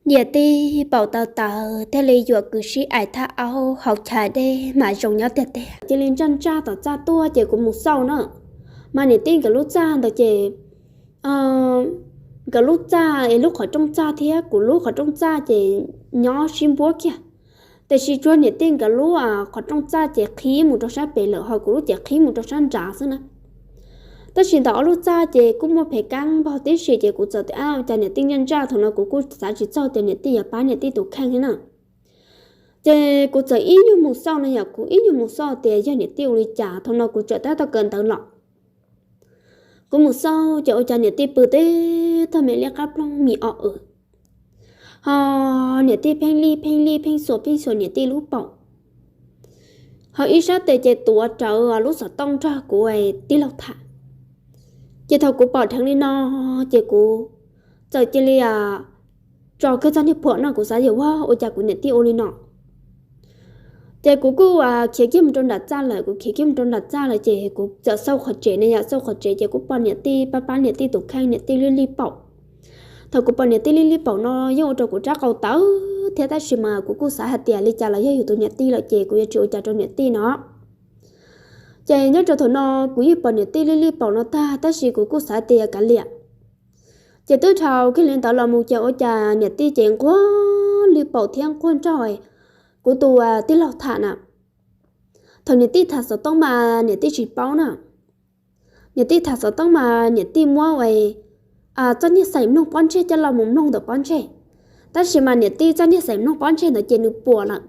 Niam tij paum tawv tawv thiaj li yuam kwv sib aim thaj aub haus chais dej mas zoo nyob tiag tiag. Cia li ntsaj ntsaj tom txaj tuaj ces kuv mus xauj na, mas niam tij nkawd lub txaj ntawd ces nkawd lub txaj es lub qhov rooj txaj thiab kuv lub qhov rooj txaj ces nyob sib npuab kiag. Tiam sis tsuas niam tij nkawd lub qhov rooj txaj ces qhib mus rau sab pem lawm, ho kuv lub ces qhib mus rau sab nrad xwb na. Tab sis ntawm ob lub txaj ces kuj muaj phem kab npog tib si, ces kuv txawm tias, Ab, cas niam tij ntsaj ntsaj, thaum no kuv kuj xav tsis txog tias niam tij yuav pab niam tij tus kheej thiab na. Ces kuv txawm ib nyuag mus xauj no yom, kuv ib nyuag mus xauj tias yog niam tij ua li cas, thaum no kuv txawm tab tom kawm ntawv los. Kuv mus xauj ces ua cas niam tij pw teb tag me liab qab ploog mis o w, ho niam tij pheej lij pheej lij pheej xuas pheej xuas niam tij lub paum, ho ib sab tes ces tuav rawv lub xov tooj nrog kuv tij laug tham. Ces thaum kuv pom dheev li no, ces kuv txawm cia li tso kiag txoj niag phuam no, kuv xav tias, Ua, ua cas kuv niam tij ua li no? Ces kuv kuj khiav kiag mus rau nram txaj lawm, kuv khiav kiag mus rau nram txaj lawm ces kuv txawm xauj qhov tsev ne yom, xauj qhov tsev ces kuv pom niam tij pab pab niam tij tus kheej, niam tij lij lij paum. Thaum kuv pom niam tij lij lij paum no yeej ua rau kuv rab qau tawv thiab, tab sis mas kuv kuj xav hais tias li cas los yog yus tus niam tij lawm ces kuv yuav tsis ua cas rau niam tij no. Ces nyob rau thaum no kuv yeej pom niam tij lij lij paum no tag, tab sis kuv kuj xav tias kav liam. Ces twb dhau kiag li ntawd los mus ces ua cas niam tij ces nquag lij paum thiab nquag nraug kuv tus tij laug tham na. Thaum niam tij tham xov tooj mas niam tij tsis paub na. Niam tij tham xov tooj mas niam tij muab txoj niag xaim mloog pob ntseg coj los mus mloog ntawm pob ntseg, tab sis mas niam tij txoj niag xaim mloog pob ntseg ntawd ces nws puas lawm.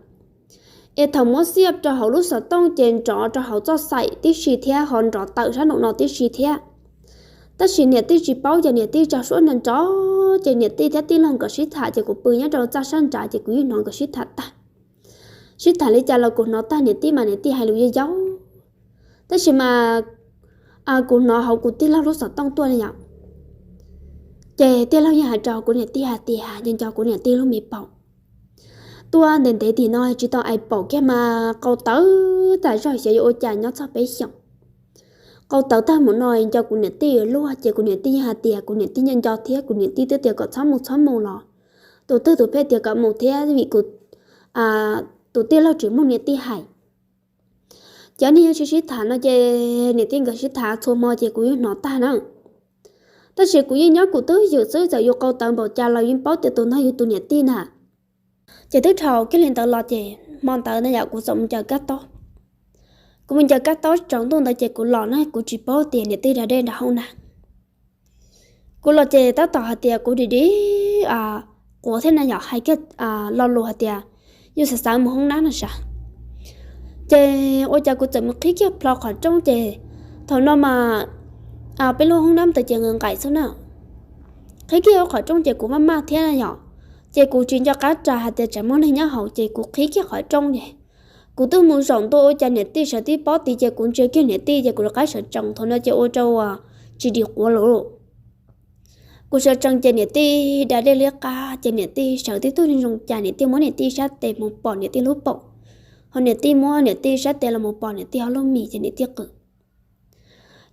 Es thaum muab xiab rau hauv lub xov tooj ces nrov rau hauv txoj xaim tib si thiab ho nrov tawm sab nraum no tib si thiab. Tab sis niam tij tsis paub ces niam tij tsa suab nrov nrov, ces niam tij thiab tij laug nkawd sib tham ces kuv pw nyob rau txaj sab nrad ces kuv yeej hnov nkawd sib tham tag. Sib tham li cas los kuv hnov tag, niam tij mas niam tij hais lus yau yau, tab sis mas kuv hnov hauv kuv tij laug lub xov tooj tuaj ne yom. Ces tij laug yeej hais rau kuv niam tij hais tias nco nco kuv niam tij lub me paum. Tuaj ntev ntev tim no tsis tau aim paum kiag mas qau tawv tas zog, xyov yuav ua cas nyob txog peb xyoos. Qau tawv tag mus no nco kuv niam tij yuav luag, ces kuv niam tij yeej hais tias kuv niam tij nco nco thiab kuv niam tij twb tias kom txhob mus txhob mus los tus twg tus pheej tias kom mus thiab vim kuv tus tij laug tsis mloog niam tij hais. Cov niag yeej sib sib tham no ces niam tij nkawd sib tham txhua hmo ces kuv yeej hnov tag na. Tab sis kuv yeej nyob kuv twj ywm xwb, txawm yus qau tawv npaum cas los yeej paub tias tus ntawd yus tus niam tij na. Ces twb dhau kiag li ntawd los ces hmo ntawd na yom kuv txawm mus ncaws kab tob. Kuv mus ncaws kab tob tsaus ntuj ntawd ces kuv los na kuv tsis paub tias niam tij da dej nram hauv na. Kuv los ces tab tom hais tias kuv dim dim quav thiab na yom, hais kiag lo lus hais tias yus xav xav mus hoob nab no sav. Ces ua cas kuv txawm mus qhib kiag plho qhov rooj ces thaum no mas peb lub hoob nab ntawd ces nqaim nqaim xwb na. Qhib kiag qhov rooj ces kuv maj maj thiab na yom, ces kuv tsis nco qab ras hais tias tsam muaj neeg nyob hauv ces kuv qhib kiag qhov rooj ces kuv twb mus zaum ntua ua cas niam tij sawv tib pob tid ces kuv ntsia kiag niam tij ces kuv rov qab sawv tsees, thaum no ces ua rau tsis dim quav lawm. Kuv sawv tsees ces niam tij da dej liab qab ces niam tij sawv tib tug zoo cas niam tij muab niam tij sab tes mus pom niam tij lub paum, ho niam tij muab niam tij sab tes los mus pom niam tij ob lub mis ces niam tij qw.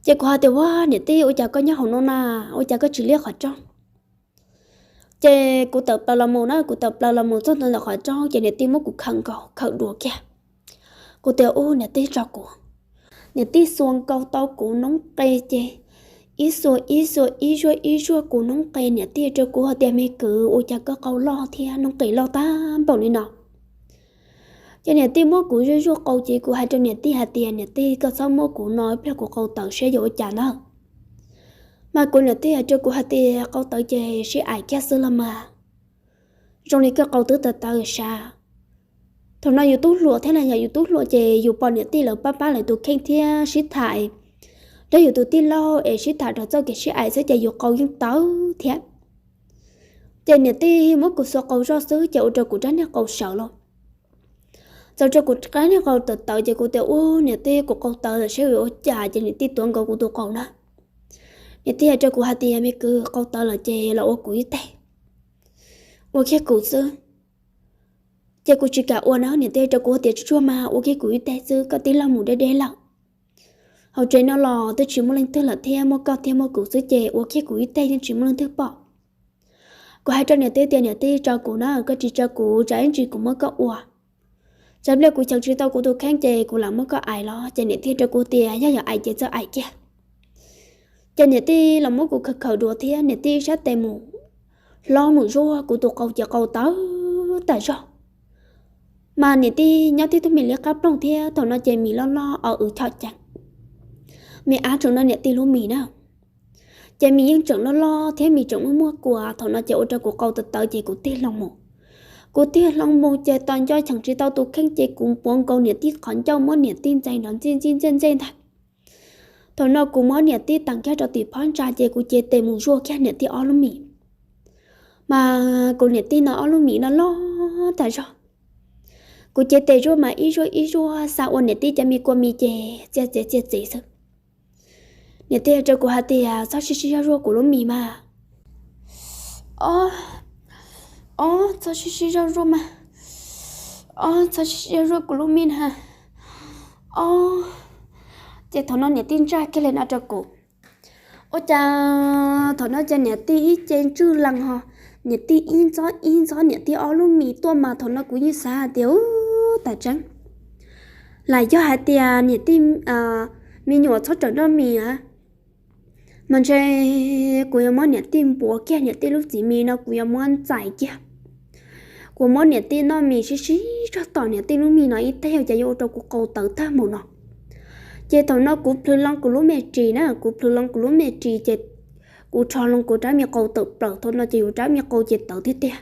Ces kuv hais tias, Ua, niam tij, ua cas koj nyob hauv no na, ua cas koj tsis liab qhov rooj? Ces kuv tawm plaws los mus na, kuv tawm plaws los mus txog ntawm qhov rooj ces niam tij muab kuv khawm nkaus khawm dua kiag. Kuv tias, Ub, niam tij tso kuv. Niam tij xuas nkaus tau kuv noob qes ces ib xuas ib xuas ib zuaj ib zuaj kuv noob qes, niam tij rau kuv hais tias, Me kwv, ua cas koj qau loj thiab noob qes loj tag npaum li no? Ces niam tij muab kuv zuaj zuaj qau ces kuv hais rau niam tij hais tias, Niam tij, koj txhob muab kuv no, ib pliag kuv qau tawv seb yuav ua cas ntag. Mas kuv niam tij hais rau kuv hais tias, Qau tawv ces sib aim kiag xwb los mas, zoo li koj qau twb tawv tawv sav. Thaum no yus tub hluas thiab na, yog yus tub hluas ces yus pom niam tij lawv pab pab lawv tus kheej thiab sib tham, rau yus tus tij laug es sib tham rau txoj kev sib aim xwb ces yus qau yeej tawv thiab. Ces niam tij muab kuv xuas qau zoj xwb ces ua rau kuv rab niag qau sawv los. Txawm rau kuv rab niag qau tawv tawv ces kuv tias, Ub, niam tij, kuv qau tawv lawm seb yuav ua cas? Ces niam tij tuav nkaus kuv tus qau na. Niam tij hais rau kuv hais tias, Me kwv, qau tawv lawm ces los ua kuv ib teg, ua kiag kuv xwb. Ces kuv tsis kam ua na, niam tij hais rau kuv tias, Tsuag tsuag mas ua kiag kuv ib teg xwb, koj tij laug mus deb deb lawm. Hauv tsev no los twb tsis muaj leej twg lawm thiab, muaj koj thiab muaj kuv xwb ces ua kiag kuv ib teg yeej tsis muaj leej twg pom. Kuv hais rau niam tij tias, Niam tij, tso kuv na, koj tsis tso kuv tsam ib ntsis kuv muab koj ua. Tsam pliag kuv cheem tsis tau kuv tus kheej ces kuv lam muab koj aim los. Ces niam tij rau kuv tias, Yog yog aim ces txawm aim kiag. Ces niam tij los muab kuv khawm khawm dua thiab niam tij ib sab tes mus hlob mus zuaj kuv tus qau ces qau tawv tas zog. Mas niam tij nyob tib tug mis liab qab ploog thiab thaum no ces mis loj loj o wv chom ceev, mis av tsuas no niam tij lub mis na. Ces mis yeej tseem loj loj thiab mis tseem muaj muaj kua, thaum no ces ua rau kuv qau tawv tawv ces kuv tig hlo mus. Kuv tig hlo mus ces tos nco cheem tsis tau tus kheej ces kuv puav nkaus niam tij qhov ncauj muab niam tij ntxais nrov ntxij ntxij ntxej ntxej ntag. Thaum no kuv muab niam tij tees kiag rau tim phab ntsa ces kuv cev tes mus zuaj kiag niam tij ob lub mis. Mas kuv niam tij no ob lub mis loj loj tas zog. Kuv cev tes zuaj mas ib zuaj ib zuaj xa ua niam tij cov me kua mis ces txiaj txiav txiaj txiv xwb. Niam tij hais rau kuv hais tias, Txhob sib sib zog zuaj kuv lub mis mas. Ob, ob, txhob sib sib zog zuaj mas. Ob, txhob sib sib zog zuaj kuv lub mis na. Ob. Ces thaum no niam tij ntsaj kiag li no rau kuv. Ua cas thaum no ces niam tij ib ce ntswj lees ho, niam tij ib ntxob ib ntxob niam tij ob lub mis tuaj mas thaum no kuv yeej xav hais tias, Ub, tas tseeb, lam yog hais tias niam tij me nyuam txhob rawm noj mis a, mas ntshe kuv yuav muab niam tij npuav kiag niam tij lub txiv mis no kuv yuav muab ntxais kiag. Kuv muab niam tij noj mis sib sib zog tom niam tij lub mis no ib teg ces yuav ua rau kuv qau tawv tag mus no. Ces thaum no kuv plhws loo kuv lub me ris na, kuv plhws loo kuv lub me ris ces kuv rho loo kuv rab me qau tawm plaws, thaum no ces yus rab me qau ces tawv tiag tiag.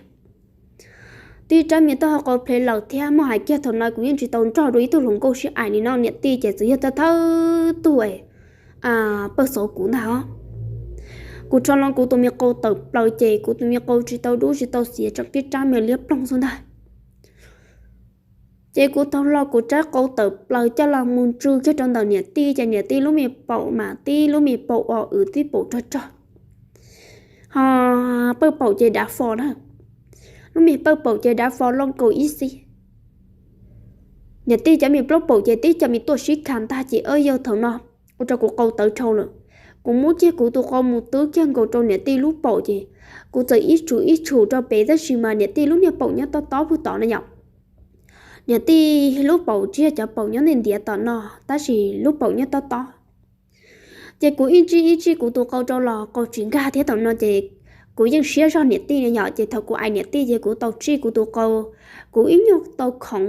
Twb rab me taub hau qau plhe lawm thiab muaj hais kiag thaum no kuv yeej tsis tau nrog dua ib tug hluas nkauj sib aim li no, niam tij ces txawm yog thawj thawj tug pawj xauv kuv ntag os. Kuv rho loo kuv tus me qau tawm plaws ces kuv tus me qau tsis tau dub tsis tau xiav, tseem tib rab me liab ploog xwb ntag. Ces kuv taug hlo kuv rab qau tawm plaws coj los mus ntsw kiag rau ntawm niam tij ces niam tij lub me paum mas tib lub me paum o wv tib paum rog rog, ho pawj paum ces dav fo na. Lub me pawj paum ces dav fo loj nkaus ib xib. Niam tij cov me plaub paum ces tib co me tuaj sib kha ntag ces yawg thaum no ua rau kuv qau tawv dhau lawm. Kuv muab kiag kuv tus qau mus twb kiag nkaus rau niam tij lub paum ces kuv txawm ib tshum ib tshum rau pem tab sis mas niam tij lub niag paum nyob tob tob puag tom no yom. Niam tij lub paum tsis yog cov paum nyob ntiav ntiav tom no, tab sis lub paum nyob tob tob. Ces kuv ib tsij ib tsij kuv tus qau rau los qau tsis nkag thiab thaum no ces kuv yeej siab zog niam tij no yom, ces thaum kuv aim niam tij ces kuv tau tsij kuv tus qau, kuv ib nyuag tau khoov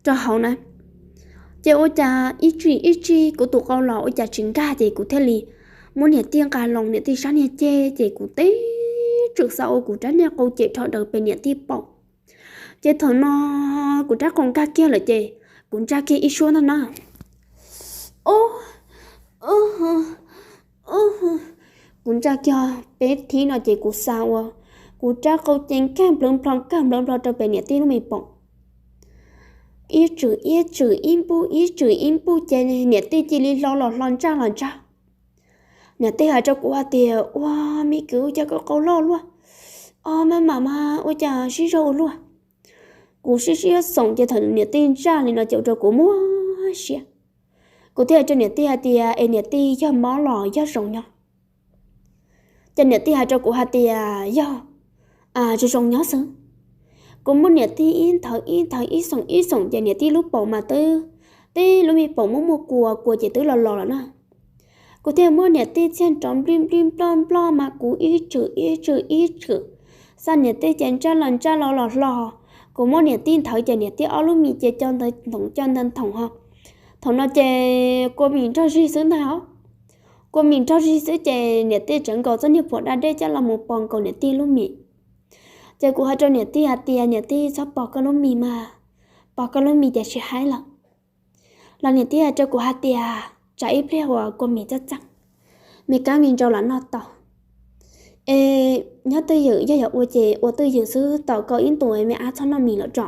rau hauv na. Ces ua cas ib tsij ib tsij kuv tus qau los ua cas tsis nkag ces kuv thiaj li muab niam tij nqa loo niam tij sab niag ceg ces kuv tib tswm xa ua kuv rab niag qau ces rho daws pem niam tij paum. Ces thaum no kuv rab qau nkag kiag lawm ces kuv ntsaj kiag ib suab ntag na. Kuv ntsaj kiag peb thib no ces kuv xa ua kuv rab qau ces nkag nplawv nplho nkag nplawv nplho rau pem niam tij lub me paum. Ib tswm ib tswm ib npuj ib tswm ib npuj ces niam tij cia li hlo los hlo ntsaj los ntsaj. Niam tij hais rau kuv hais tias, Ua, me kwv, cas koj qau loj luaj, o, maj mam mas ua cas sib zog ua luaj. Kuv sib sib xoom ces thaum niam tij ntsaj li no ces ua rau kuv muab siab. Kuv thiaj hais rau niam tij hais tias, Es niam tij, yog mob los yog zoo nyob? Ces niam tij hais rau kuv hais tias, Yog, zoo zoo nyob xwb. Kuv muab niam tij ib nthawv ib nthawv ib xoom ib xoom ces niam tij lub paum mas twb, tib lub me paum muaj muaj kua, kua ces twb los los lawm na. Kuv thiaj muab niam tij txiag nrov nplij nplij nploj nploj mas kuv ib tswm ib tswm ib tswm xa niam tij ces ntsaj los ntsaj los los hlo. Kuv muab niam tij nthawv ces niam tij ob lub mis ces co ntawd nthoom co ntawd nthoom ho. Thaum no ces kua mis nrog zig xwb ntag os. Kua mis nrog zig xwb ces niam tij tseem nkaus txoj niag phuam da dej coj los mus pos nkaus niam tij lub mis. Ces kuv hais rau niam tij hais tias, Niam tij, txhob pos koj lub mis mas, pos koj lub mis ces tsis haib lawm. Los niam tij hais rau kuv hais tias, Tsam ib pliag uas kua mis txaj txeej, me kab me ntsau los noj tau. Es nyob twj ywm, yog yog ua ces ua twj ywm xwb, tos koj ib ntus me ab txhob noj mis lawm tso,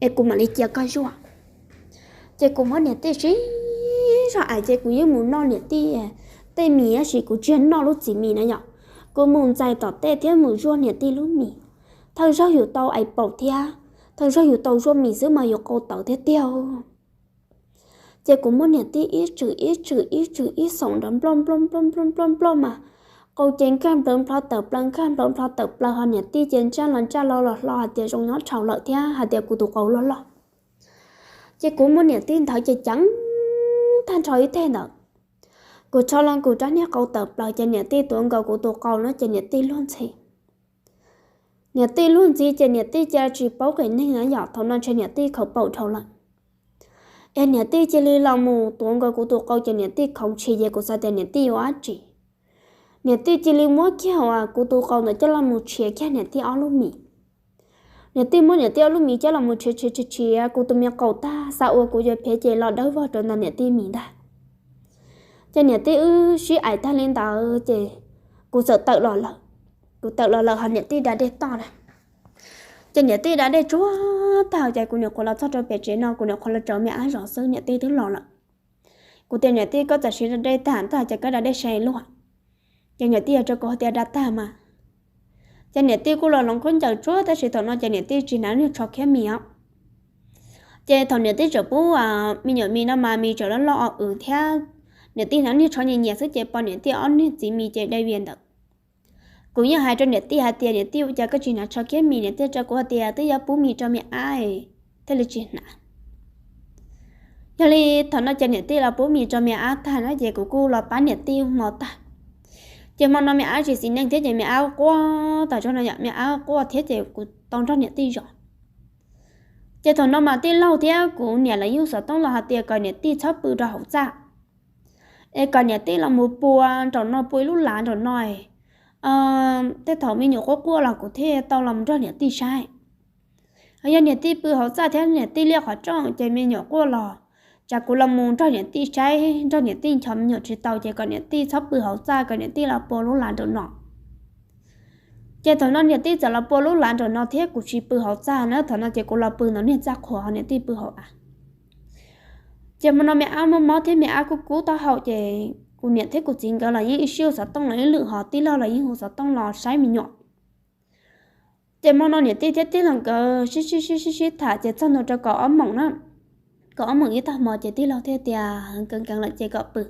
es kuv mam li cia koj zuaj. Ces kuv muab niam tij sib zog aim ces kuv yeej mus noj niam tij tej mis tab sis kuv tsis yog noj lub txiv mis na yom. Kuv mus ntxais tom tej thiab mus zuaj niam tij lub mis. Thawj zaug yus tau aim paum thiab thawj zaug yus tau zuaj mis xwb mas yus qau tawv tiag tiag. Ces kuv muab niam tij ib tswm ib tswm ib tswm ib xoom nrov nploj nploj nploj nploj nploj nploj mas qau ces nkag nplawv nplho tawm plaws, nkag nplawv nplho tawm plaws, ho niam tij ces ntsaj los ntsaj los los hlo hais tias zoo nyob tshau lawm thiab hais tias kuv tus qau loj loj. Ces kuv muab niam tij nthawv ces ceev tag nrho ib teg ntawd. Kuv rho loo kuv rab niag qau tawm plaws ces niam tij tuav nkaus kuv tus qau no ces niam tij luag ntxhi. Niam tij luag ntxhi ces niam tij cia tsis paub qis neeg na yom, thaum no ntshe niam tij khaus paum dhau lawm. Es niam tij cia li los mus tuav nkaus kuv tus qau ces niam tij khoov tshis ces kuv xav tias niam tij yuav dab tsi. Niam tij cia li muab kiag uas kuv tus qau ntawd coj los mus tshiav kiag niam tij ob lub mis. Niam tij muab niam tij ob lub mis coj los mus tshiav tshiav tshiav tshiav kuv tus me qau tag, xav ua kuv yuav phem ces los dawb vog rau ntawm niam tij mis ntag. Ces niam tij wb sib aim tag li ntawd ces kuv txawm tawm los lawm. Kuv tawm los lawm ho niam tij da dej toj na. Ces niam tij da dej tsuag tag ces kuv nyuam qhuav los txog rau pem tsev no, kuv nyuam qhuav los tsaws me ab zov xwb, niam tij twb los lawm. Kuv tias niam tij, koj txawm siv da dej tag ntag ces koj da dej sai luaj. Ces niam tij hais rau kuv hais tias da tag mas. Ces niam tij kuj los hloov khaub ncaws tsuag tab sis thaum no ces niam tij tsis hnav niag tsho khiab mis os. Ces thaum niam tij tseem pub me nyuam mis no mas mis tseem loj loj os thiab, niam tij hnav niag tsho nyias nyias xwb ces pom niam tij ob niag txiv mis ces dai vias ntawd. Kuv yeej hais rau niam tij hais tias niam tij, ua cas koj tsis hnav tsho khiab mis? Niam tij rau kuv hais tias twb yuav pub mis rau me ab thiaj li tsis hnav. Yog li thaum no ces niam tij los pub mis rau me ab tag na ces kuv kuj los pab niam tij ib hmo tag. Ces hmo no me ab tsis xis neej thiab ces me ab quaj tas zog no yom, me ab quaj thiab ces kuv tau nrog niam tij zov. Ces thaum no mas tij laug thiab kuv niam lawv yeej hu xov tooj los hais tias kom niam tij txhob pw rau hauv txaj, es kom niam tij los mus pua nraum no, pua ib lub lav nraum no, tej thaum me nyuam quaj quaj los kuv thiaj tau los nrog niam tij saib. Yog niam tij pw hauv txaj thiab niam tij liaj qhov rooj ces me nyuam quaj los tsam kuv los mus nrog niam tij saib, nrog niam tij nchos me nyuam tsis tau ces kom niam tij txhob pw hauv txaj, kom niam tij los pua lub lav nraum no. Ces thaum no niam tij txawm los pua lub lav nraum no thiab kuv tsis pw hauv txaj na, thaum no ces kuv los pw ntawm niag txaj qhua, niam tij pw hauv av. Ces hmo no me ab mob mob thiab me ab kub kub taub hau ces kuv niam thiab kuv txiv nkawd los yeej ib sij hu xov tooj los ib lwm, ho tij laug los yeej hu xov tooj los saib me nyuam. Ces hmo no niam tij thiab tij laug nkawd sib sib sib sib sib tham ces txog ntua rau kaum ob moos na, kaum ob moos ib tag hmo ces tij laug thiaj tias nkees nkees lawm ces kom pw,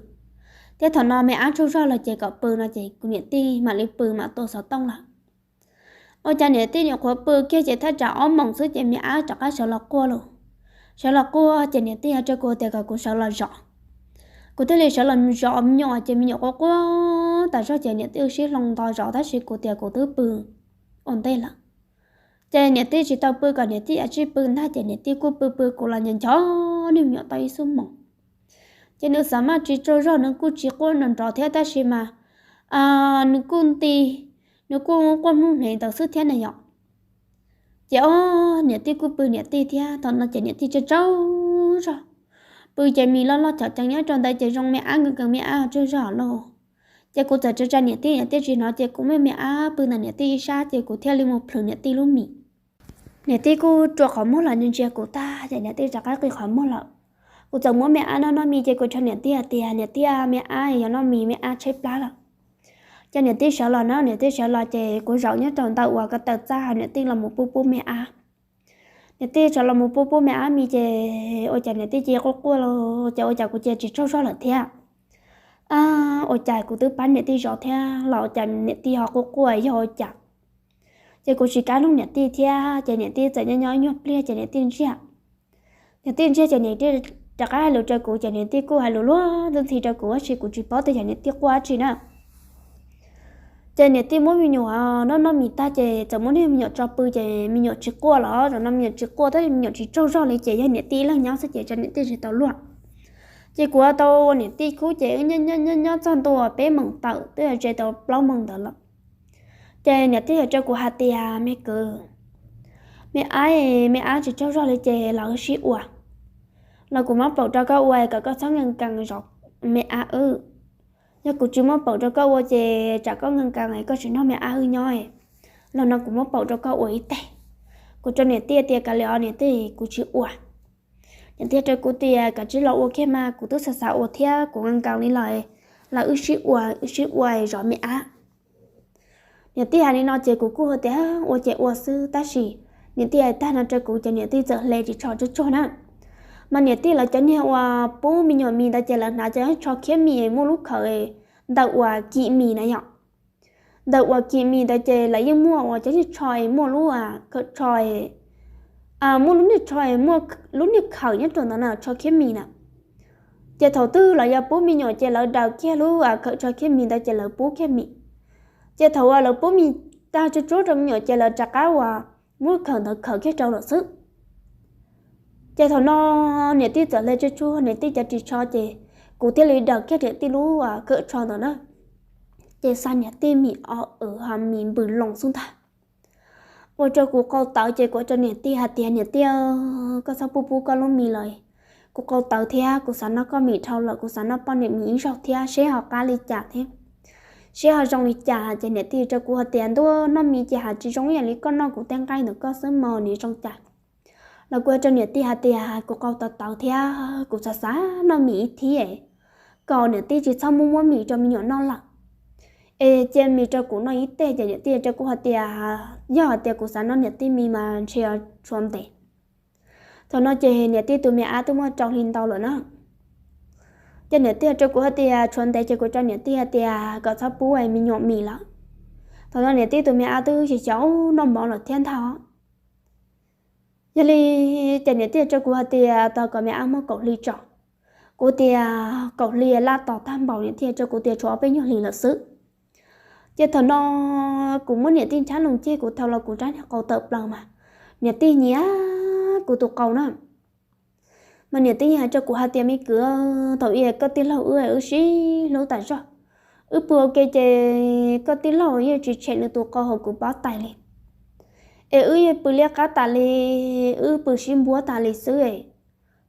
thiab thaum no me ab tsaug zog lawm ces kom pw no ces kuv niam tij mam li pw mam tua xov tooj lawm. Ua cas niam tij nyuam qhuav pw kiag ces thaj tsam ob moos xwb ces me ab rov qab sawv los quaj lauj. Sawv los quaj ces niam tij hais rau kuv tias kom kuv sawv los zov. Kuv thiaj li sawv los zov me nyuam ces me nyuam quaj quaj tas zog ces niam tij wb sib hloov nto zov tab sis kuv tias kuv twb pw ua ntej lawm. Ces niam tij tsis tau pw, kom niam tij ua tij pw ntag ces niam tij kuj pw pw kuv los nco nco niag me nyuam tau ib xuab moos. Ces nws xav mas tsis tsaug zog, nws kuj tsis quaj nrov nrov thiab tab sis mas nws kuj nti, nws kuj quaj mloog hneev ntawd xwb thiab na yom. Ces o, niam tij kuj pw niam tij thiab, thaum no ces niam tij tsaug tsaug zog, pw ces mis loj loj chom ceev nyob rau ntawd ces zoo me ab nkees nkees me ab tsaug zog lauj. Ces kuv txawm tsa tsa niam tij, niam tij tsis hnov ces kuv muab me ab pw ntawm niam tij ib sab ces kuv thiaj li mus plhws niam tij lub mis. Niam tij kuj rua qhov muag los ntsia ntsia kuv tag ces niam tij rov qab qi qhov muag lawm. Kuv txawm muab me ab noj noj mis ces kuv rau niam tij hais tias niam tij, me ab yog noj mis me ab tshaib plab lawm. Ces niam tij sawv los na, niam tij sawv los ces kuv zaum nyob rau ntawm uas ko taw txaj, niam tij los mus pub pub me ab. Niam tij sawv los mus pub pub me ab mis ces ua cas niam tij cia quaj quaj los ces ua cas kuv cia tsis tsaug zog lawm thiab. Ua cas kuv twb pab niam tij zov thiab los ua cas niam tij ho quaj quaj yog ua cas? Ces kuv tsis kam nug niam tij thiab ces niam tij txawm nyob nyob nyuag pliag ces niam tij ntsiag. Niam tij ntsiag ces niam tij rov qab hais lus rau kuv ces niam tij kuj hais lus luag ntxhi rau kuv tab sis kuv tsis paub tias yog niam tij quaj dab tsi na. Ces niam tij muab me nyuam noj noj mis tag ces txawm muab niag me nyuam tso pw ces me nyuam tsis quaj los, zaum no me nyuam tsis quaj tab sis me nyuam tsis tsaug zog li ces yog niam tij ib leeg nyob xwb ces tsam niam tij tsis tau luag. Ces kuv tau ua niam tij khub ces wb nyob nyob txog ntua peb moos tawm twb yog tsev tau plaub moos ntawd lawm. Ces niam tij hais rau kuv hais tias me kwv, me ab, me ab tsis tsaug zog li ces los wb sib ua, los kuv muab paum rau koj ua kom koj txhob nkees nkees zov me ab wb. Yog kuv tsis muab paum rau koj ua ces tsam koj nkees nkees koj tsis nrog me ab wb nyob, los no kuv muab paum rau koj ua ib teg. Kuv rau niam tij tias kav liam os niam tij, kuv tsis ua. Niam tij rau kuv tias kav tsij los ua kiag mas kuv twb xav xav ua thiab kuv nkees nkees li los, los wb sib ua, wb sib ua zov me ab. Niam tij hais li no ces kuv kuj hais tias ua ces ua xwb tab sis niam tij hais tag no rau kuv ces niam tij txawm hle ris tsho tsuag tsuag na. Mas niam tij lawv cov niag uas pub me nyuam mis ntawd ces lawv hnav cov tsho khiab mis muaj lub khawv ntawm uas kim mis na yom. ntawm uas kim mis ntawd ces lawv yeej muaj uas cov niag tsho es muaj lub khawm tsho, muaj lub niag tsho es muaj lub niag khawm nyob rau ntawd na, tsho khiab mis na. Ces thaum twg los yog pub me nyuam ces lawv daws kiag lub khawm tsho khiab mis ntawd ces lawv pub kiag mis. Ces thaum uas lawv pub mis tag tsuj tsuab rau me nyuam ces lawv rov qab uas muab khawm ntawd khawm kiag rau lawm xwb. Ces thaum no niam tij txawm hle tsuj tsuag niam tij cov ris tsho ces kuv thiaj li daws kiag niam tij lub khawm tsho ntawd na. Ces xa niam tij mis o ws ho mis npws loos xwb ntag. Ua rau kuv qau tawv ces kuv ua rau niam tij hais tias, niam tij, koj txhob pub pub koj lub mis lawm. Kuv qau tawv thiab kuv xav noj koj mis dhau lawm, kuv xav noj poj niam mis ib zaug thiab seb ho qab li cas thiab, seb ho zoo li cas. Ces niam tij rau kuv hais tias, ntuj, noj mis ces hais tsis zoo ib yam li koj noj kuv tej nqaij ntawm koj xwb mog, nim zoo cas. Los kuv ua rau niam tij hais tias kuv qau tawv tawv thiab kuv xav xav noj mis ib thiab, kom niam tij tsis txhob muab muab mis rau me nyuam noj lawm, es cia mis rau kuv noj ib teg. Ces niam tij rau kuv hais tias, yog hais tias kuv xav noj niam tij mis mas ntshe tshuav ntev. Thaum no ces niam tij tus me ab twb muaj rau hli ntau lawm na. Ces niam tij rau kuv hais tias tshuav ntev ces kuv rau niam tij hais tias kom txhob pub me nyuam mis lawm. Thaum no niam tij tus me ab twb xyov xyov noj mov lawm thiab ntag. Yog li ces niam tij rau kuv hais tias tos kom me ab muaj kaum hli tso. Kuv tias kaum hli laj tos tag npaum, niam tij rau kuv tias tshuav ob peb nyuag hlis lawm xwb. Ces thaum no kuv muab niam tij nrhab loo ceg kuv thau los kuv rab niag qau tawm plaws mas niam tij nyiam kuv tus qau na. Mas niam tij hais rau kuv hais tias, me kwv, thaum ub koj tij laug wb, wb sib hlub tas zog. Wb pw ua ke ces koj tij laug yeej tsis tshem nws tus qau hauv kuv pob tais li, es wb yeej pw liab qab tas li, wb pw sib npuab tas li xwb.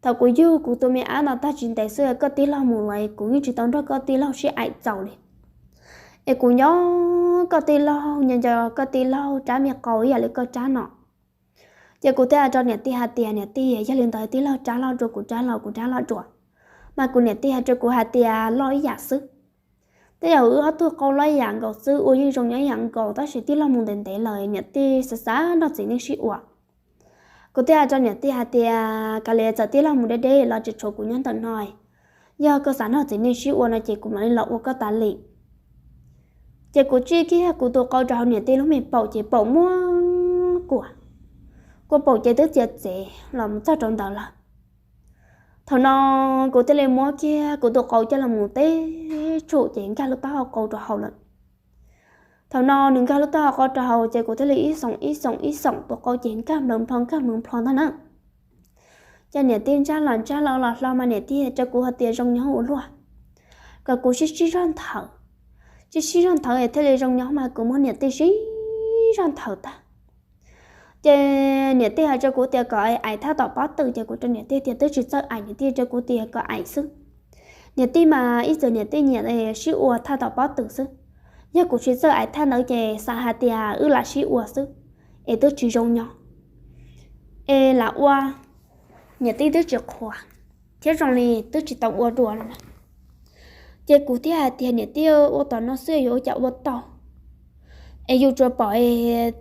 Thaum kuv yug kuv tus me ab no tag tsis ntev xwb koj tij laug mus lawm, kuv yeej tsis tau nrog koj tij laug sib aim txaus li. Es kuv nco koj tij laug, nco nco koj tij laug rab me qau ib yam li koj rab no. Ces kuv thiaj hais rau niam tij hais tias, niam tij, yog li ntawd tij laug rab loj dua, kuv rab los kuv rab loj dua. Mas kuv niam tij hais rau kuv hais tias loj ib yam xwb. Tej zaum wb ob tug qau loj ib yam nkaus xwb, ua yeej zoo nyob ib yam nkaus, tab sis tij laug mus ntev ntev lawm, niam tij xav xav nrog txiv neej sib ua. Kuv thiaj hais rau niam tij hais tias, kav liam, txawm tij laug mus deb deb los tseem tshuav kuv nyob ntawm no, yog koj xav nrog txiv neej sib ua no ces kuv mam li los ua koj tas li. Ces kuv tsij kiag kuv tus qau rau hauv niam tij lub me paum ces paum muab kuam, kua paum ces twb txias txev los mus txog rau ntawd lawm. Thaum no kuv thiaj li muab kiag kuv tus qau coj los mus teb tshum ces nkag lub taub hau qau rau hauv lawm. Thaum no nws nkag lub taub hau qau rau hauv ces kuv thiaj li ib xoom ib xoom ib xoom tus qau ces nkag nplawv nplho nkag nplawv nplho ntag na. Ces niam tij ntsaj los ntsaj los los hlo mas niam tij rau kuv hais tias zoo nyob ua luaj, kom kuv sib sib zog nthawv, sib sib zog nthawv es thiaj li zoo nyob mas kuv muab niam tij sib zog nthawv tag. Ces niam tij hais rau kuv tias kom aim thaj tom pob tw ces kuv rau niam tij tias twb tsis txawj aim, niam tij rau kuv tias kom aim xwb. Niam tij mas ib txwm niam tij nyiam sib ua thaj tom pob tw xwb, yog kuv tsis txawj aim thaj ntawd ces xav hais tias wb lam sib ua xwb, es twb tsis zoo nyob, es lam ua niam tij twb tsis qhuas, thiab zoo li twb tsis tau ua dua no. Ces kuv thiaj hais tias niam tij, ua tom no xwb yuav ua cas ua tau, es yus tsuas pom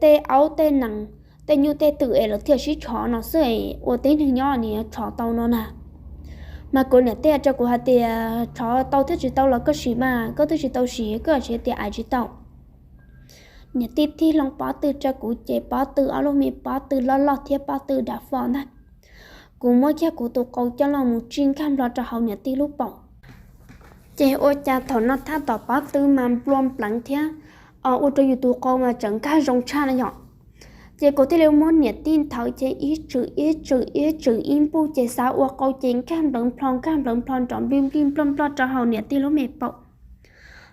tej aub tej nees, tej nyuj tej twm es lawv thiaj sib tshov no xwb, ua tib neeg nyob nim tshov tau no na. Mas kuv niam tij rau kuv hais tias tshov tau thiab tsis tau los koj sim mas, koj twb tsis tau sim koj tsis tias aim tsis tau. Niam tij tig loo pob tw rau kuv ces pob tw ob lub me pob tw loj loj thiab pob tw dav fo ntag. Kuv muab kiag kuv tus qau coj los mus tsij nkag nplho rau hauv niam tij lub paum. Ces ua cas thaum no thaj tom pob tw mas nplua npleev thiab ua rau yus tus qau mas tseem nkag zoo tshaj no yom. Ces kuv thiaj li muab niam tij nthawv ces ib tswm ib tswm ib tswm ib npuj ces xav ua qau ces nkag nplawv nplho nkag nplawv nplho nrov nplij nplij nploj nploj rau hauv niam tij lub me paum.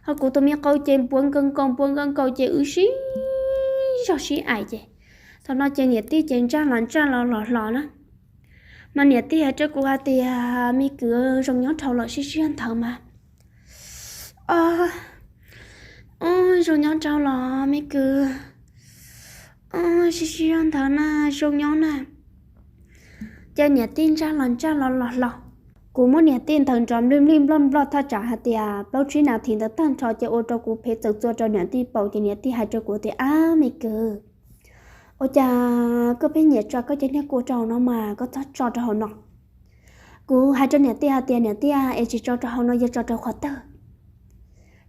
Ho kuv tus me qau ces npuav nkaus nkaus npuav nkaus nkaus ces wb sib zog sib aim ces thaum no ces niam tij ces ntsaj los ntsaj los los hlo na. Mas niam tij hais rau kuv hais tias me kwv, zoo nyob dhau los sib sib zog nthawv mas. O, zoo nyob dhau los me kwv, sib sib zog nthawv na, zoo nyob na. Ces niam tij ntsaj los ntsaj los los hlo. Kuv muab niam tij nthawv nrov nplij nplij nploj nploj thaj tsam hais tias plaub tsib nas this ntawd tag nrho ces ua rau kuv phev txawm txua rau niam tij paum ces niam tij hais rau kuv tias, ab me kwv, ua cas koj pheej nyiam tso koj cov niag kua rau hauv no mas koj txhob tso rau hauv no. Kuv hais rau niam tij hais tias niam tij, es tsis tso rau hauv no yog tso rau qhov twg?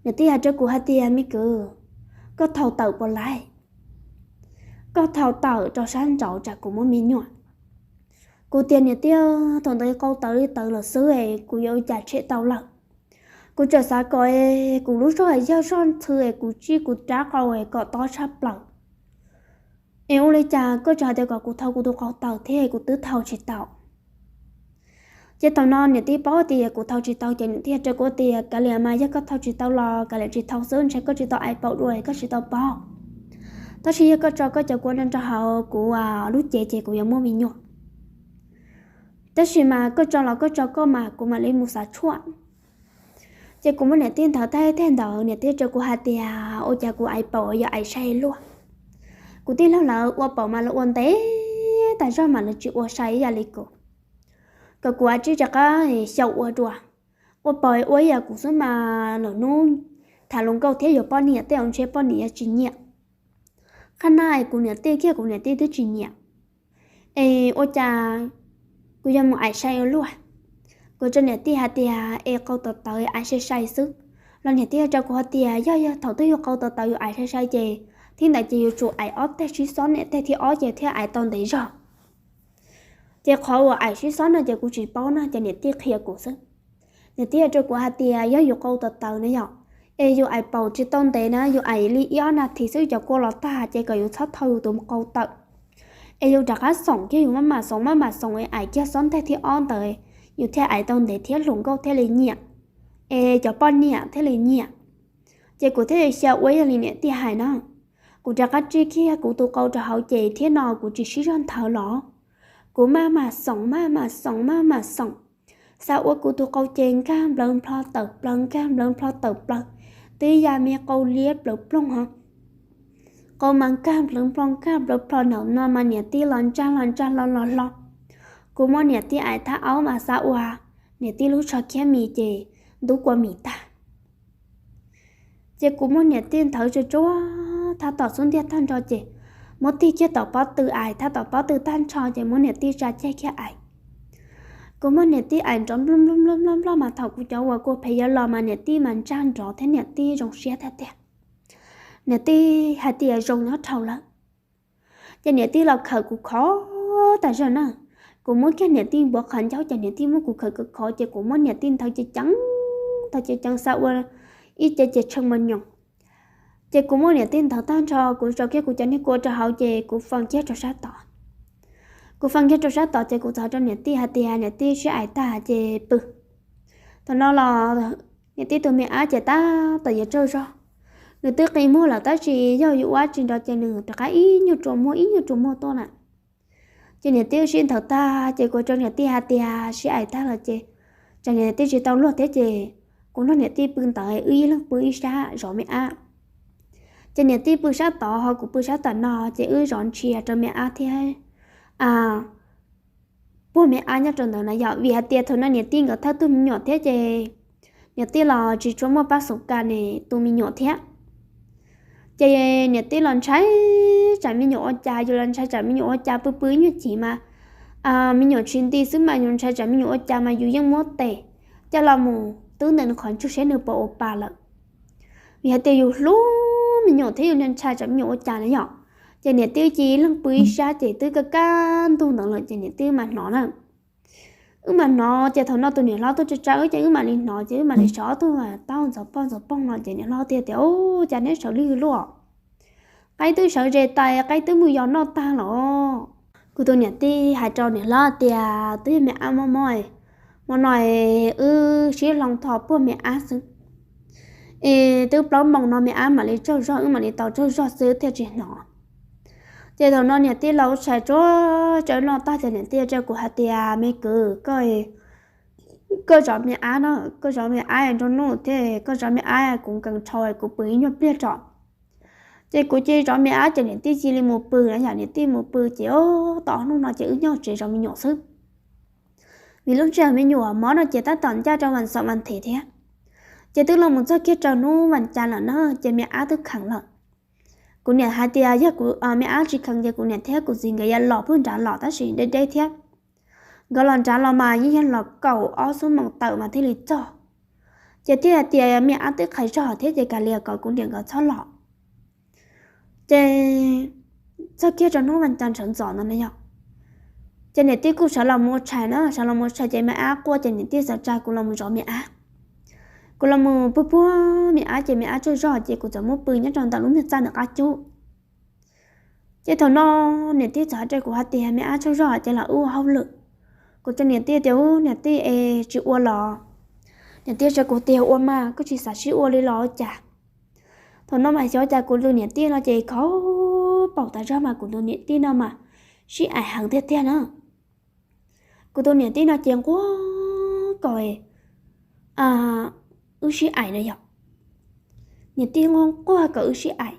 Niam tij hais rau kuv hais tias me kwv, koj thau tawm puas laij? Koj thau tawm rau sab nraud tsam kuv muab me nyuam. Kuv tias niam tij, thaum ntawd qau tawv li tawv lawm xwb es kuv yuav ua cas tshem tau lawm. Kuv tseem xav kom kuv lub zog yog zog ntxhw es kuv tsij kuv rab qau es kom tob tshaj plaws. Es ua li cas koj tseem hais tias kom kuv thau kuv tus qau tawm thiab kuv twb thau tsis tau. Ces thaum no niam tij paub tias kuv thau tsis tau ces niam tij hais rau kuv tias kav liam mas yog koj thau tsis tau los kav liam tsis thau xwb, ntshe koj tsis tau ais paum dua koj tsis tau paub. Tab sis yog koj tso koj cov kua no rau hauv kuv lub cev ces kuv yuav muaj me nyuam. Tab sis mas koj tso los koj tso koj mas kuv mam li mus xav tshuaj. Ces kuv muab niam tij nthawv tag tag ntawd niam tij rau kuv hais tias ua cas kuv ais paum yuav ais sai luaj. Kuv tij laug lawv ua paum mas lawv ua ntev tas zog mas lawv tsis ua sai ib yam li kuv. Kom kuv ua tsij rov qab xyaum ua dua. Ua paum ua ib yam kuv xwb mas lwm hnub tham hluas nkauj thiab yuav poj niam tej zaum ntshe poj niam yuav tsis nyiam. Qhab na es kuv niam tij kiag kuv niam tij twb tsis nyiam. Es ua cas kuv yuav mus ais sai ua luaj. Kuv rau niam tij hais tias es qau tawv tawv ais sai sai xwb. Los niam tij rau kuv hais tias yog yog thaum twg yus qau tawv tawv yus ais sai sai ces thiab ntawd ces yus tsum ais ob teg sib xob ne, teg thib ob ces thiaj ais tau ntev zog. Ces qhov uas ais sib xob no ces kuv tsis paub na, ces niam tij qhia kuv xwb. Niam tij rau kuv hais tias yog yus qau tawv tawv na yom, es yus ais paum tsis tau ntev na, yus ais li ib ob nas this xwb cov kua los tag ces kom yus txhob thau yus tus qau tawm. Es yus rov qab xoom kiag, yus maj mam xoom maj mam xoom es ais kiag xob nteg thib ob ntawd, yus thiaj ais tau ntev thiab hluas nkauj thiaj li nyiam, es cov poj niam thiaj li nyiam. Ces kuv thiaj li xyaum ua yog li niam tij hais na. Kuv rov qab tsij kiag kuv tus qau rau hauv ces thiab no kuv tsis sib zog nthawv los. Kuv maj mam xoom maj mam xoom maj mam xoom, xav ua kuv tus qau ces nkag nplawv nplho tawm plaws nkag nplawv nplho tawm plaws, twb ya me qau liab plaws ploog ho. Qau mas nkag nplawv nplho nkag nplawv nplho, ntawm no mas niam tij los ntsaj los ntsaj los los hlo. Kuv muab niam tij ais thab aub mas xav ua niam tij lub tsho khiab mis ces ntub kua mis tag. Ces kuv muab niam tij nthawv tsuag tsuag thab tom xub ntiag tag nrho ces muab tig kiag tom pob tw ais thab tom pob tw tag nrho ces muab niam tij tsa ceg kiag ais. Kuv muab niam tij ais nrov nploj nploj nploj nploj nploj mas thaum kuv cov uas kua phem yuav los mas niam tij mas ntsaj nrov thiab niam tij zoo siab tiag tiag. Niam tij hais tias zoo nyob dhau lawm. Ces niam tij los khawm kuv khov tas zog na. Kuv muab kiag niam tij npuav qhov ncauj ces niam tij muab kuv khawm khov khov ces kuv muab niam tij nthawv cev ceev, nthawv cev ceev xav ua ib ce ces tshee mos nyoos. Ces kuv muab niam tij nthawv tag nrho kuv tso kiag kuv cov niag kua rau hauv ces kuv fee kiag rau sab tod. Kuv fee kiag rau sab tod ces kuv txawm hais rau niam tij hais tias niam tij sib ais tag ces pw. Thaum no los niam tij tus me ab ces tab tom yuav tsaug zog. Nws twb qi muag lawm tab sis yog yus ua dab tsi nrov ces nws rov qab ib nyuag rua muag ib nyuag rua muag tuaj na. Ces niam tij wb sib nthawv tag ces kuv rau niam tij hais tias sib ais tag lawm ces tsam niam tij tsis tau luag thiab ces kuv nrog niam tij pw ntawd wb ib leeg pw ib sab zov me ab. Ces niam tij pw sab tod ho kuv pw sab tom no ces wb zov ntsia rau me ab thiab puag me ab nyob rau ntawd na yom, vim hais tias thaum no niam tij nkawd thawj tug me nyuam thiab ces niam tij los tsis tshua muaj pab xus kas ne tu me nyuam thiab. Ces niam tij los ntshai tsam me nyuam ua cas, yus los ntshai tsam me nyuam ua cas, pw pw ib nyuag chim mas me nyuam tsis nti xwb mas yus ntshai tsam me nyuam ua cas mas yus yeej muab tes coj los mus twb ntawm nws qhov ntsug seb nws puas ua pa lawm. Vim hais tias yus hlub me nyuam thiab yus ntshai tsam me nyuam ua cas na yom. Ces niam tij wb cia li leeg pw ib sab ces twb kaj kaj ntug ntawd lawm ces niam tij wb mam hnov na. Wb mam hnov ces thaum no tus niam hlob tuaj tsa tsa wb ces wb mam li hnov ces wb mam li sawv ob tug taub hau ntxhov poj ntxhov poog no ces niam hlob thiaj tias, Ub, cas neb sawv lig luaj? Qaib twb sawv ze tas, qaib twb mus yos noj tag los. Kuv tus niam tij hais rau niam hlob tias, Twb yog me ab mob mob, hmo no wb sib hloov tho puag me ab xwb es twb plaub moos no me ab mam li tsaug zog, wb mam li tau tsaug zog xwb thiaj tsis hnov. Ces thaum no niam tij los ua tshais tsuag tsaws noj tag ces niam tij rau kuv hais tias, Me kwv, koj zov me ab no, koj zov me ab nruab hnub thiab koj zov me ab, kuv nkees dhau kuv pw ib nyuag pliag tso. Ces kuv cia li zov me ab ces niam tij cia li mus pw na yom, niam tij mus pw ces ub tom hnub no ces wb nyob tsev zov me nyuam xwb. Vim lub sij hawm me nyuam mob no ces tab tom ncaj rau vas xaum vas thiv thiab. Ces twb los mus txog kiag rau hnub vas cas lawm na ces me ab twb kheev lawm. Kuv niam hais tias yog kuv me ab tsis kheev ces kuv niam thiab kuv txiv nkawd yuav los puag nrad los tab sis deb deb thiab. Nkawd los nrad los mas yeej yog los kaum ob xuab moos tawm mas thiaj li txog. Ces thiaj hais tias me ab twb qhais zog thiab ces kav liam kom kuv niam nkawd txhob los. Ces txog kiag rau hnub vas cas ntshav ntxov ntawd na yog, ces niam tij kuj sawv los mus ua tshais na, sawv los mus ua tshais ces me ab quaj ces niam tij txawm tsa kuv los mus zov me ab. Kuv los mus puag puag me ab ces me ab tsaug zog ces kuv txawm muab pw nyob rau ntawm lub niag txaj ntawm qab cub. Ces thaum no niam tij txawm hais rau kuv hais tias me ab tsaug zog ces los wb ua hauj lwm. Kuv rau niam tij tias ub niam tij es tsis ua los? Niam tij teb kuv tias ua mas kuj tsis xav sib ua li los ua cas. Thaum no mas xyov cas kuv tus niam tij no ces khov paum tas zog mas kuv tus niam tij no mas sib aim heev tiag tiag na. Kuv tus niam tij no ces nquag kom wb sib aim na yog, niam tij nquag nquag kom wb sib aim.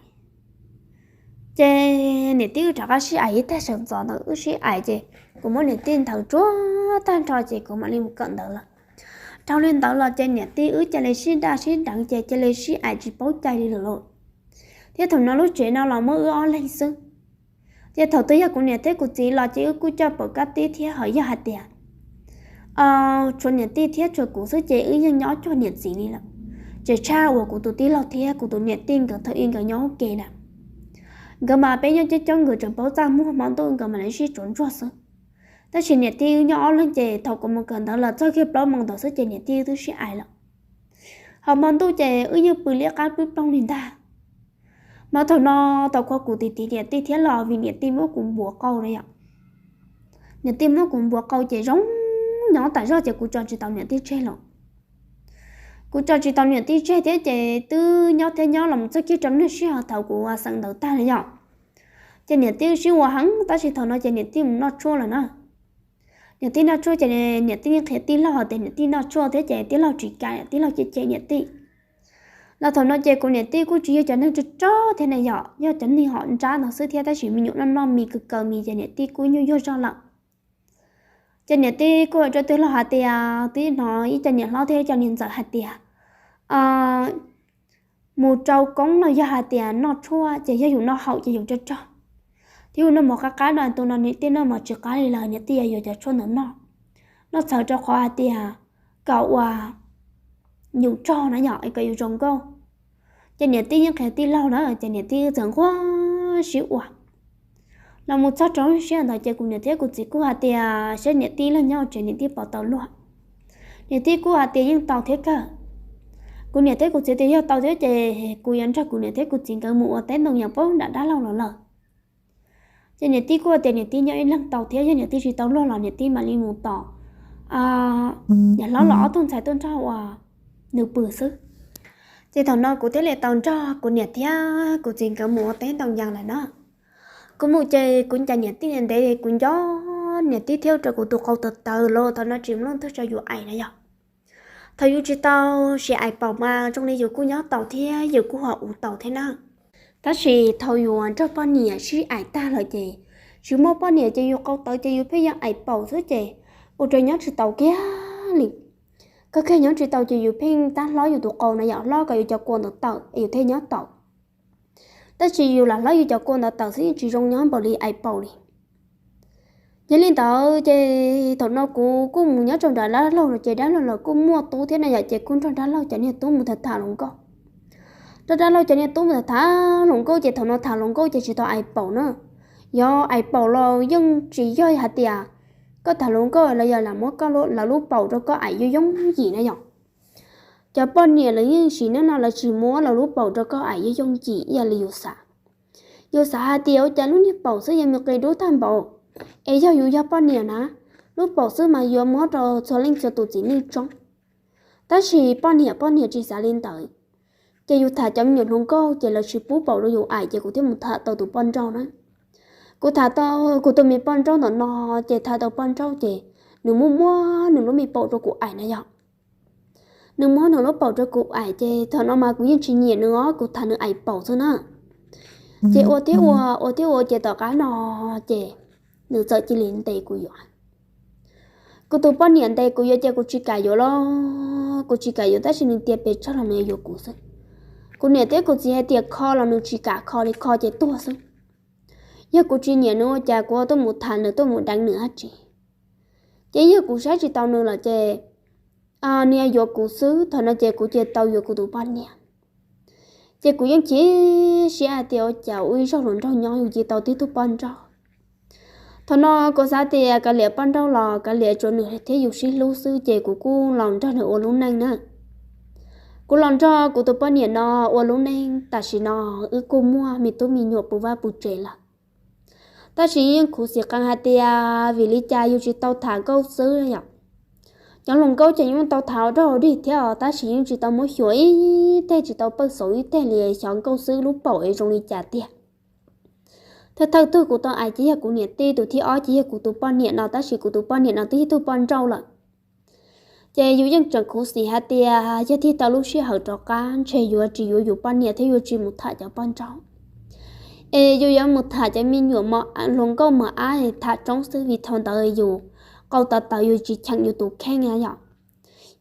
Ces niam tij wb rov qab sib aim ib tag sawv ntxov ntawd wb sib aim ces kuv muab niam tij nthawv tsuag tag nrho ces kuv mam li mus kawm ntawv lawm. Raug li ntawd los ces niam tij wb cia li sib daj sib deev ces cia li sib aim tsis paub cai li lawm lauj. Thiab thaum no lub tsev no los muaj wb ob leeg xwb. Ces thaum twg yog kuv niam thiab kuv txiv los ces wb kuj coj pom kab tib thiab ho yog hais tias tshuav niam tij thiab tshuav kuv xwb ces wb yeej nyob cuag niam txiv li lawm. Tseem tshaj uas kuv tus tij laug thiab kuv tus niam tij nkawd thaum ub nkawd nyob ua ke na, nkawd mas peb nyob coob coob nkawd tseem paub txaj muag, hmo ntuj nkawd mam li sib tsuav ntsuag xwb. Tab sis niam tij wb nyob ob leeg ces thaum kuv mus kawm ntawv los txog kiag plaub moos ntawd xwb ces niam tij wb twb sib aim lawm. Ho hmo ntuj ces wb yeej pw liab qab pw ploog li ntag. Mas thaum no tau qhov kuv tiv tiv niam tij thiab los vim niam tij muab kuv npuav qau na yom. Niam tij muab kuv npuav qau ces zoo nyob tas zog ces kuv tso tsis tau niam tij tseg lawm. Kuv tso tsis tau niam tij tseg thiab ces twb nyob thiab nyob los txog kiag rau niaj sij hawm thaum kuv xeem ntawv tag na yom, ces niam tij sib ua heev tab sis thaum no ces niam tij mus noj tshuaj lawm na. Niam tij noj tshuaj ces niam tij qhia tij laug tias niam tij noj tshuaj thiab ces tij laug tsis kam, tij laug cem cem niam tij. Los thaum no ces kuv niam tij kuj tsis yog cov neeg rog rog thiab na yom, yog cov neeg hom nrab ntawd xwb thiab tab sis me nyuam noj noj mis kawg kaw mis ces niam tij kuj nyuaj yuag zog lawm. Ces niam tij kuj hais rau tij laug hais tias, twb hnov ib co niam hlob thiab ib co niam ntxawm hais tias mus rau koob no yog hais tias noj tshuaj ces yog yus noj haum ces yus rog rog, thiab yus noj mov qab qab no tus no niam tij noj mov tsis qab li lawm, niam tij yuav cov tshuaj ntawd noj, noj txhawm rau qhov hais tias kom uas yus rog na yom, kom yus zoo nkauj. Ces niam tij yeej qhia tij laug na ces niam tij txawm nquag sib ua. Los mus txog rau lub sij hawm ntawd ces kuv niam thiab kuv txiv kuj hais tias saib niam tij leej nyob tsev niam tij puas tau luag. Niam tij kuj hais tias yeej tau thiab kawg. Kuv niam thiab kuv txiv tias yog tau thiab ces kuv yuav nrog kuv niam thiab kuv txiv nkawd mus ua teb ntoo yas puag nram dab laug los lawm. Ces niam tij kuj hais tias niam tij nyob ib leeg tau thiab, yog niam tij tsis tau luag los niam tij mam li mus tos niam hlob los ob tug ntxhais tuaj nrog uas nws pw xwb. Ces thaum no kuv thiaj li tau nrog kuv niam thiab kuv txiv nkawd mus ua teb ntoo yas lawm na. Kuv mus ces kuv ncaim niam tij ntev ntev, kuv nco niam tij thiab rau kuv tus qau tawv tawv los thaum no tsis muaj leej twg tso yus aim na yom. Thaum yus tsis tau sim aim paum mas zoo li yus kuj nyob tau thiab yus kuj ho ua tau thiab na. Tab sis thaum yus nrog poj niam sib aim tag lawm ces tsis muaj poj niam ces yus qau tawv ces yus pheej yog aim paum xwb ces ua rau nyob tsis tau kiag li. Koj kiag nyob tsis tau ces yus pheej tab hlob yus tus qau na yom, hlob kom yus cov kua ntawd tawm es yus thiaj nyob tau. Tab sis yus lam hlob yus cov kua ntawd tawm xwb yeej tsis zoo nyob npaum li aim paum li. Yog li ntawd ces thaum no kuv kuj mus nyob rau nram dab laug no ces dab laug los kuj muaj tub thiab na yom, ces kuj nrog dab laug cov niag tub mus tham tham hluas nkauj. Nrog dab laug cov niag tub mus tham tham hluas nkauj ces thaum no tham hluas nkauj ces tsis tau aim paum na. Yog aim paum los yeej tsis yog hais tias koj tham hluas nkauj los yog lam muab lawv lub paum rau koj aim yooj yooj yim na yom. Cov poj niam lawv yeej sim neej no lawv tsis muab lawv lub paum rau koj aim yooj yooj yim ib yam li yus xav. Yus xav hais tias ua cas lub niag paum xwb yuav mus qis dub tag npaum, es yog yus yog poj niam na, lub paum xwb mas yuav muab rau txhua leej txhua tus txiv neej tsoob. Tab sis poj niam poj niam tsis xav li ntawd, ces yus tham cov me nyuam hluas nkauj ces lawv tsis pub paum rau yus aim ces kuv thiaj mus tham tau tus poj nrauj na. Kuv tham tau kuv tus me poj nrauj ntawm no, ces tham tau poj nrauj ces nws muab muab nws lub me paum rau kuv aim na yom. Nws muab nws lub paum rau kuv aim ces thaum no mas kuv yeej tsis nyiam nws os, kuv tham nws aim paum xwb na. Ces ua thiab ua, ua thiab ua ces tom qab no ces nws txawm cia li ntes kuv yuav. Kuv tus poj niam ntes kuv yuav ces kuv tsis kam yuav los, kuv tsis kam yuav tab sis nws tias pes tsawg los nws yuav kuv xwb. Kuv niam thiab kuv txiv hais tias kho los nws tsis kam kho li, kho ces tuag xwb. Yog kuv tsis nyiam nws ua cas kuv tuaj mus tham nws tuaj mus deev nws dab tsi. Ces yog kuv saib tsis tau nws lawm ces nws yuav kuv xwb, thaum no ces kuv cia tau yuav kuv tus poj niam. Ces kuv yeej chim siab hais tias ua cas ua ib zaug hluas nraug nyob yus cia li tau tib tug poj nrauj. Thaum no kuv xav tias kav liam poj nrauj los kav liam, tsuav nws thiab yus sib hlub xwb ces kuv kuj los nrog nws ua lub neej na. Kuv los nrog kuv tus poj niam no ua lub neej, tam sim no wb kuj muaj me tub me nyuam puv vaj puv tsev lawm. Tab sis yeej khuv xim qee hais tias vim li cas yus tsis tau tham nkauj xwb yom. Cov hluas nkauj ces yeej tau tham ua dog dig thiab os, tab sis yeej tsis tau muab xyuas ib teg, tsis tau pawj xauv ib teg li, xyov nkauj xwb lub paum es zoo li cas tiag. Thawj thawj tug kuv tau aim ces yog kuv niam tij, tus thib ob ces yog kuv tus poj niam no, tab sis kuv tus poj niam no twb yog tug poj nrauj lawm. Ces yus yeej tseem khuv xim hais tias yog tig tau lub sij hawm rov qab ntshe yuav tsis yuav yus poj niam thiab yuav tsis mus tham cov poj nrauj, es yus yuav mus tham cov me nyuam mos, hluas nkauj mos ab tham tsoob xwb, vim thaum ntawd yus qau tawv tawv, yus tsis cheem yus tus kheej yom.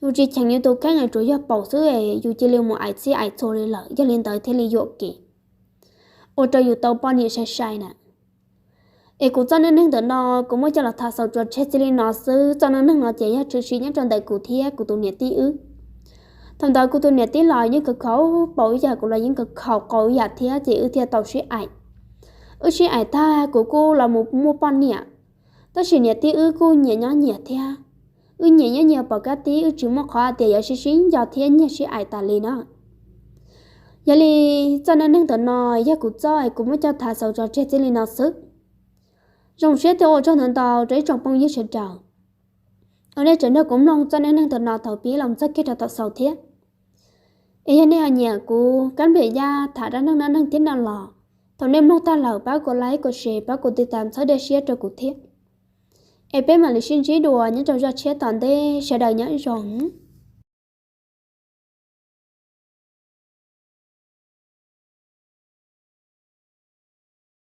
Yus tsis cheem yus tus kheej, tsuas yog paum xwb es yus cia li mus aim txhij aim txhua li lawm, yog li ntawd thiaj li yuam kev ua rau yus tau poj niam sai sai na. Es kuv txoj neej neeg ntawm no kuv muab coj los tham xaus tso tseg txij li no xwb. Txoj neej neeg no ces yog tshwm sim nyob rau ntawm kuv thiab kuv tus niam tij wb. Thaum ntawd kuv tus niam tij los yeej khaws khaum paum ib yam, kuv los yeej khaws khaum qau ib yam thiab, ces wb thiaj tau sib aim. Wb sib aim tag kuv kuj los mus muaj poj niam, tab sis niam tij wb kuj nyias nyob nyias thiab. Wb nyias nyob nyias pom kab tib, wb tsis muaj qhov hais tias yuav sib sib nco thiab nyiag sib aim tas li na. Yog li txoj neej neeg ntawm no yog kuv txoj es kuv muab coj tham xaus tso tseg txij li no xwb. Zoo siab thiab ua tsaug ntau ntau rau ib tsoom phooj ywg sawv daws uas nej tseem nrog kuv mloog txoj neej neeg ntawm no thaum pib los txog kiag rau thaum xaus thiab. Es yog nej ho nyiam kuv Kab Npliam Yaj tham dab neeg dab neeg thiab no los, thaum nej mloog tag lawm pab kuv like, kuv share, pab kuv tiv tam txhawb dej siab rau kuv thiab. Es peb mam li sib ntsib dua nyob rau zaj tshiab tom ntej, sawv daws nyob zoo.